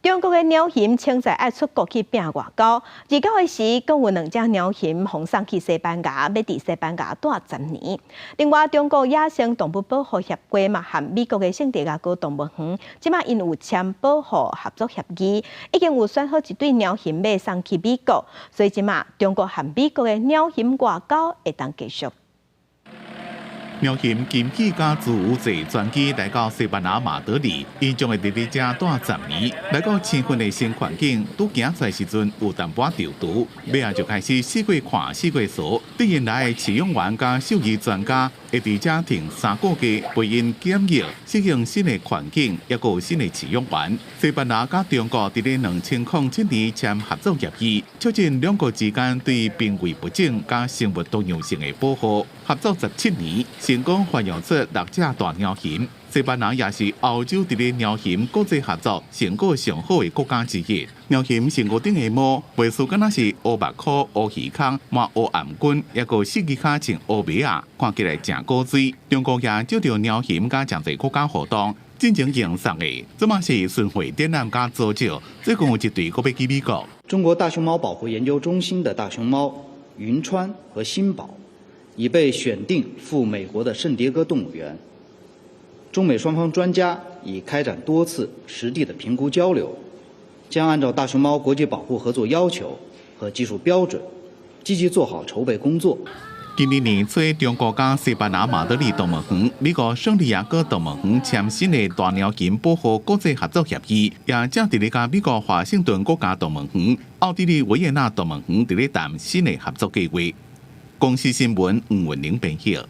中國的貓熊穿在愛出國去拚外交，29的時，閣有兩隻貓熊予送去西班牙，欲佇西班牙蹛10年。另外，中國野生動物保護協會嘛，和美國的聖地亞哥動物園，這馬𪜶有簽保護合作協議，已經有選好一對貓熊欲送去美國，所以這馬中國和美國的貓熊外交會當繼續。貓熊金喜佮自由坐專機來到西班牙馬德里，𪜶將會佇咧遮蹛十年。來到生活的新環境，拄行出來時陣有淡薄仔躊躇，尾仔就開始四界看四界趖。對𪜶來的飼養員佮獸醫專家會佇遮停3個月，陪𪜶檢疫，適應新的環境，抑閣有新的飼養員。西班牙佮中國佇咧2007年簽合作協議，促進兩國之間對瀕危物種佮生物多樣性的保護。合作17年，成功繁育出六隻大貓熊。西班牙也是歐洲佇咧貓熊國際合作成果上好的國家之一。貓熊身軀頂的毛，袂輸敢若是烏目箍、烏耳孔、抹烏頷頸，抑閣四支跤像烏馬仔，看起來誠古錐。中國也借著貓熊佮誠濟國家活動，進前用送的，這馬是巡迴展覽佮組織，最近有一對閣欲去美國。中國大熊貓保護研究中心的大熊貓雲川和新寶已被選定赴美國的聖迭戈動物園。中美雙方專家已開展多次實地的評估交流，將按照大熊貓國際保護合作要求和技術標準，積極做好籌備工作。今年年初，中國佮西班牙馬德里動物園、美國聖地亞哥動物園簽新的大貓熊保護國際合作協議，也正佇咧佮美國華盛頓國家動物園、奧地利維也納動物園佇咧談新的合作計劃。公視新聞吳文玲編譯。